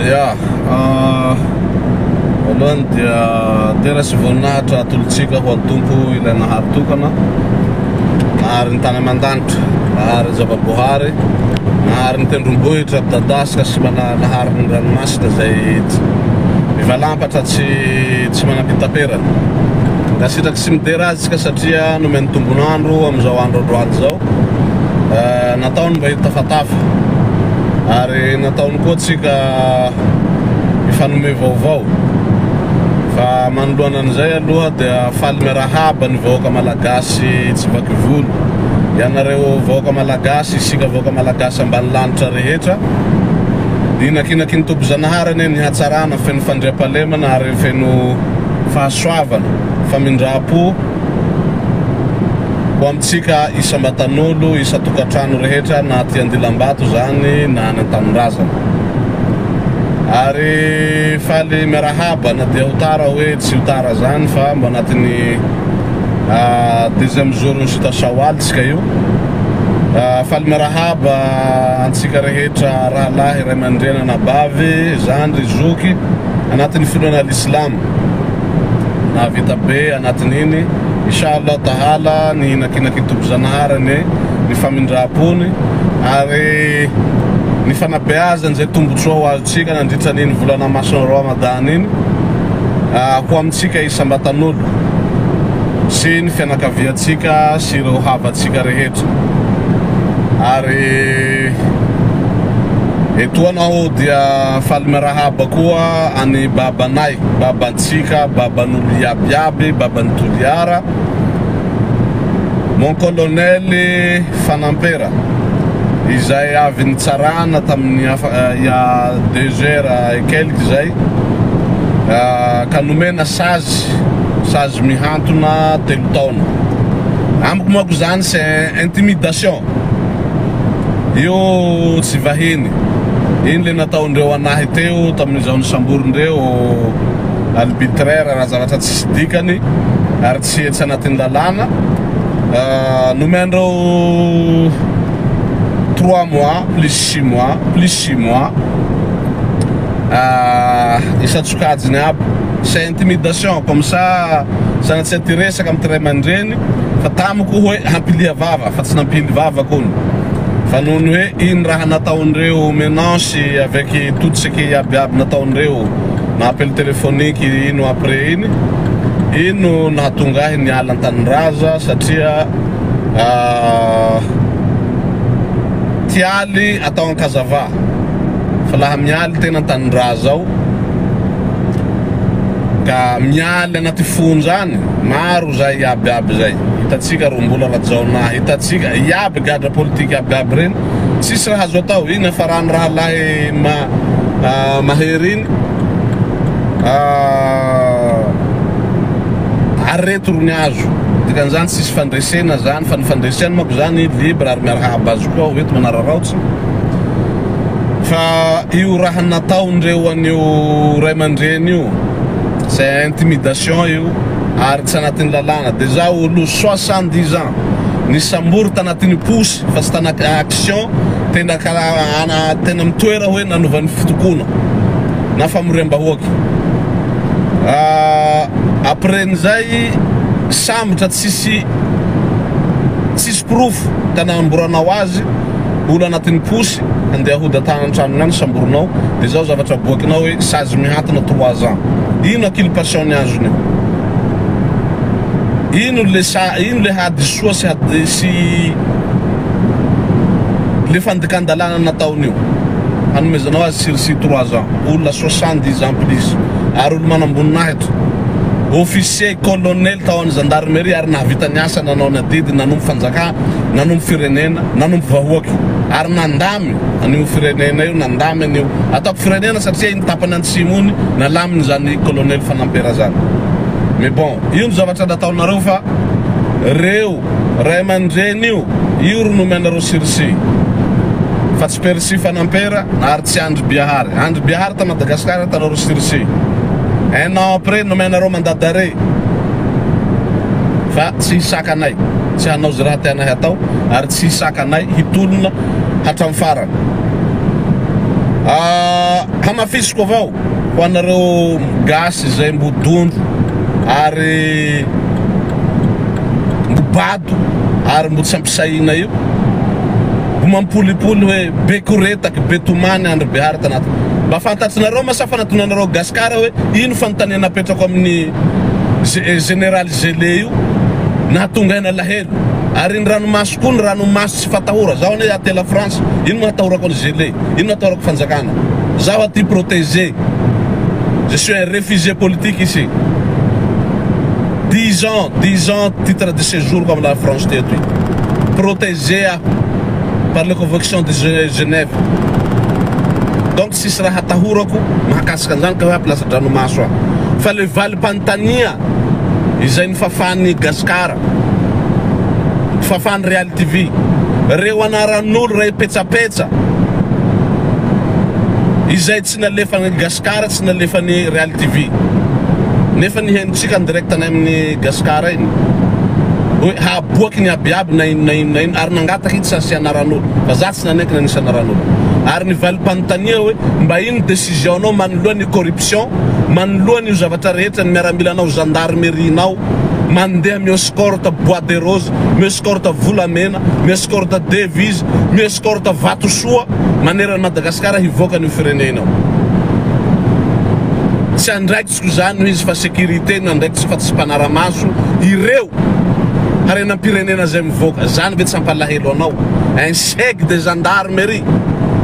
Ya, voalohany dia dera sy voninahitra atolotsika ho an'ny Tompo ilay nahary tokana, nahary ny tany aman-danitra, nahary ny zava-boahary, nahary ny tendrombohitra midadasika sy nahary ny ranomasina izay mivalampatra tsy tsy manam-pitaperana. Mankasitraka sy midera azy isika satria nomeny tombon'andro amin'izao andro androany izao. Nataony mba hitafatafa ary nataony koa tsika hifanome vaovao. Fa manoloana an'izay aloha dia faly miarahaba ny vahoaka malagasy tsy vaky volo. Ianareo vahoaka malagasy, isika vahoaka malagasy ambany lanitra rehetra, Inakinaky ny Tompo Zanahary anie ny hatsarana feno fandriampahalemana ary feno fahasoavana, famindram-po ho amintsika isam-batan'olo, isan-tokantrano rehetra na aty Andilambato izany na any an-tanindrazana. Ary faly miarahaba na dia ho tara hoe tsy ho tara zany fa mbo anatin'ny deuxième jour ny sita Shawwal tsika io. Faly miarahaba antsika rehetra rahalahy, ray aman-dreny, anabavy, zandry, zoky anatin'ny finoana al-Islam. Nahavita be anatin'iny. Insha Allah Tahala ny hinakinaky Tompo Zanahary anie ny famindram-pony ary ny fanabeazany izay tombotsoa ho azontsika nandritra an'iny volana masina Ramadan iny ho amintsika isam-batan'olo sy ny fianakaviantsika sy ireo havantsika rehetra ary etoana aho dia faly miarahaba koa an'i babanay, babantsika, baban'olo iaby iaby, baban'i Toliara, mon colonel Fanampera izay avy nitsarana tamin'ny il y a deux heures et quelques izay ka nomena sazy, sazy mihantona telo taona. Amiko manko izany c'est intimidation. Io tsy vahiny. Iny le nataondreo anahy teo tamin'izaho nisamborindreo arbitraire raha zavatra tsisy dikany ary tsy tsy anatin'ny lalàna. Nomeandreo trois mois plus six mois plus six mois isan-tsokajiny aby. C'est intimidation comme ça sanatria ty resaka amin'ny ray aman-dreny fa tamiko hoe hampilia vava fa tsy nampily vava kony fa noho ny hoe iny raha nataondreo menace avec tout ce qui iaby iaby nataondreo na appel téléphonique ino après iny iny no nahatonga ahy niala an-tanindraza satria tialy atao ankazava fa laha mialy tena an-tanindraza ao ka mialy anaty fonja any maro zay iaby iaby zay hitantsika Rombola Rajaonah hitantsika iaby gadra politika iaby iaby reny tsisy raha azo atao iny hafarany rahalahy ma mahery iny ary reto ro ny azo dikan'izany tsisy fandresena zany fa ny fandresena manko zany libre ary miarahaba azy koa aho eto manararaotsy fa io raha nataondreo an'io ray aman-dreny io c'est intimidation io ary tsy anatin'ny lalàna déjà olo 70 ans nisambory tanatin'ny posy fa tsy tanaty action tena karaha tena mitoera hoe nanovan'ny fitokona na famoriam-bahoaka après n'izay sambotra tsisy tsisy porofo ka nanamboranao azy olo anatin'ny posy handeha hody atana an-tranony any samborinao de zao zavatra aboakinao hoe sazy mihantona trois ans ino inculpation ny azony io ino le sa ino le hadisoa sy hadi sy le fandikan-dalàna nataony io hanomezanao azy sursis trois ans olona 70 ans plus ary olo manamboninahitra officier colonel tao amin'ny gendarmerie ary nahavita ny asa nanao ny adidy nanompo fanjakana nanompo firenena nanompo vahoaka ary nandamy an'io firenena io nandamy an'io ataoko firenena satria iny tapany antsimo iny nalaminy zany colonel Fanampera zany mais bon io ny zavatra nataonareo fa reo ray aman-dreny io io ro nomenareo sursis fa tsy Percy Fanampera ary tsy Andry Biahary Andry Biahary ta Madagascar tanareo sursis un an après nomenareo mandat d'arrêt fa tsy hisaka anay tsy hanao ze raha tianay hatao ary tsy hisaka anay hitolona hatramin'ny farany. Mbola hamafisiko avao ho anareo gasy izay mbo dondro ary mbo bado ary mbo tsy ampisaina io, mbo mampolipoly hoe be koretaky, be tomany Andry Behary tanaty. Mba fantatrinareo ma sa fanatonanareo Gasikara hoe ino fanontaniana napetrako amin'ny Général Zele io nahatonga ahy nalahelo ary ny ranomaso koa ny ranomaso tsy fatahora zaho anie aty la France ino no hatahorako an'i Zele ino no hatahorako fanjakana zaho aty protégé je suis un réfugié politique ici dix ans dix ans titre de séjour ko am la France teto protégé aho par le convention de Genève donc tsisy raha hatahorako mahakasika an'izany ka hoe hampilasa-dranomaso aho fa le valim-panontania izay nofafan'i Gasikara nofafan'i Real TV reo anaran'olo ray petsapetsa izay tsy nalefan'i Gasikara tsy nalefan'i Real TV nefa nihainotsika en direct any amin'ny Gasikara iny hoe haboaky ny abiaby na ino na ino na ino ary nangataka izy tsy asia anaran'olo fa za tsy nanaiky nanisy anaran'olo ary ny valim-panontania hoe mba ino décision-nao manoloa ny corruption manoloa an'io zavatra rehetra ny miaramilanao gendarmerie-nao mandeha mi-escorte bois de rose mi-escorte volamena mi-escorte devise mi-escorte vatosoa manerana an'i Madagasikara hivoaka an'io firenena io tsy andraikitsiko izany hoy izy fa sécurité no andraikitsiko fa tsy mpanara-maso ireo harenam-pirenena izay mivoaka zany ve tsy hampalahelo anao un chèque de gendarmerie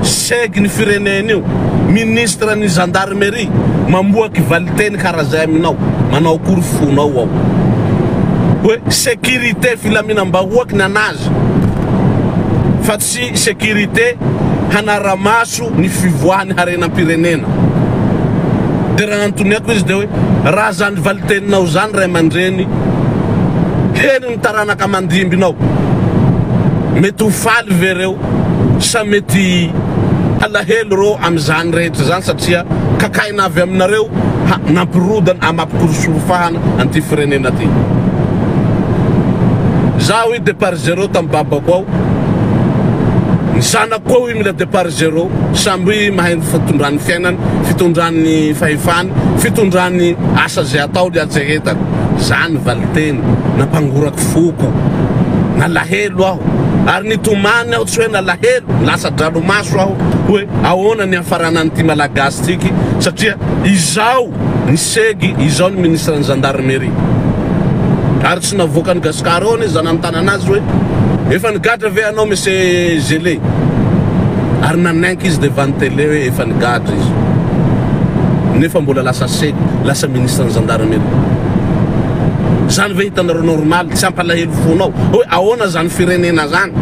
chèque ny firenena io ministre ny gendarmerie mamoaky valiteny karaha zay aminao manao akory fonao ao hoe sécurité filaminam-bahoaky ny anazy fa tsy sécurité hanara-maso ny fivoahan'ny harenam-pirenena de raha nantoniako izy de hoe raha zany valiteninao zany ray aman-dreny heno ny taranaka aman-dimbinao mety ho faly ve reo sa mety halahelo reo amizany rehetra zany satria kakaina avy aminareo ha nampirodana amapikorosorofahana anty firenena ty zaho i départ zéro tam babako ao ny zanako koa hoy mila départ zéro samby mahay ny fitondrany fiainany fitondrany fahefany fitondrany asa zay atao ry atsehetany zany valiteny nampangoraky foko nalahelo aho ary nitomany aho tsy hoe nalahelo lasa-dranomaso aho hoe ahoana ny hafaranan'ity malagasy tiky satria izao ny segy izao ny ministre ny gendarmerie ary tsy navoakan'i Gasikara ao anie zanany tanana azy hoe efa nigadra ve anao monsieur Zele ary nanaiky izy devant télé hoe efa nigadra izy nefa mbola lasa segy lasa ministre ny gendarmerie zany ve hitanareo normal tsy hampalahelo fonao hoe ahoana zany firenena zany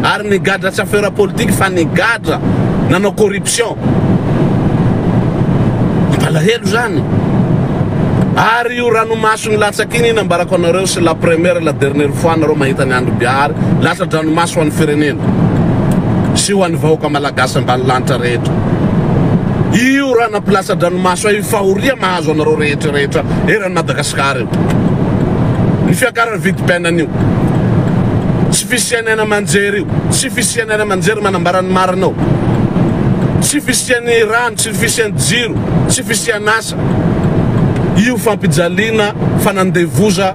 ary nigadra tsy affaire politique fa nigadra nanao corruption mampalahelo zany ary io ranomaso nilatsaka iny nambarako anareo c'est la première la dernière fois nareo mahita ny Andry Biahary latsa-dranomaso ho an'ny firenena sy ho an'ny vahoaka malagasy ambany lanitra rehetra io raha nampilatsa-dranomaso io fahoria mahazo anareo rehetra rehetra eran'i Madagasikara io ny fiakaran'ny vidim-piainana io tsy fisian'ny aina aman-jery io tsy fisian'ny aina aman-jery manambara ny marina ao tsy fisian'ny rano tsy fisian'ny jiro tsy fisian'asa io fampijaliana fanandevoza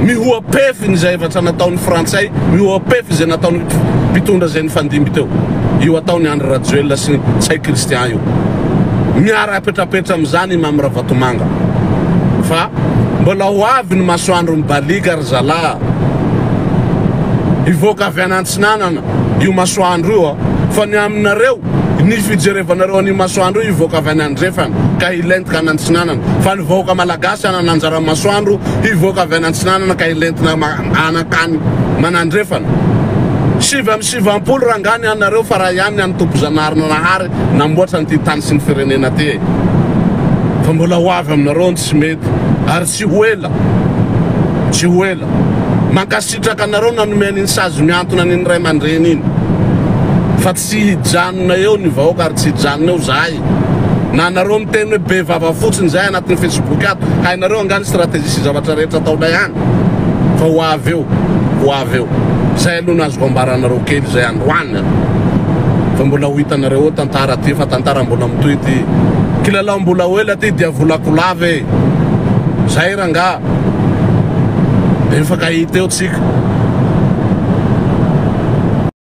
mihoa-pefy ny zavatra nataon'ny frantsay mihoa-pefy izay nataon'ny mpitondra izay nifandimby teo io ataon'i Andry Rajoelina sy Ntsay Christian io miara apetrapetra amin'izany i Mamy Ravatomanga fa mbola ho avy ny masoandro mibaliaka ry zalahy hivoaka avy any antsinanana io masoandro io a fa ny aminareo ny fijerevanareo an'io masoandro io hivoaka avy any andrefana ka hilentika any antsinanana fa ny vahoaka malagasy hanana anjara masoandro hivoaka avy any antsinanana ka hilentina anakany manandrefana 99 rangany anareo fa raha ihany ny tompo Zanahary nanahary namboatra an'ity tany sy ny firenena ty e fa mbola ho avy aminareo ny tsy mety ary tsy ho ela tsy ho ela mankasitraka anareo nanome an'iny sazy miantona an'iny ray aman-dreny iny fa tsy hijanona eo ny vahoaka ary tsy hijanona eo zahay na anareo miteny hoe be vava fotsiny zahay anatin'ny Facebook ato hainareo angany stratégie sy zavatra rehetra ataonay any fa ho avy eo ho avy eo zay aloha no azoko ambaranareo kely zay androany. Fa mbola ho hitanareo eo tantara ty fa tantara mbola mitohy ty. Kilalao mbola ho ela ty diavolako lava e. Zay rangah. De mifankahita eo tsika.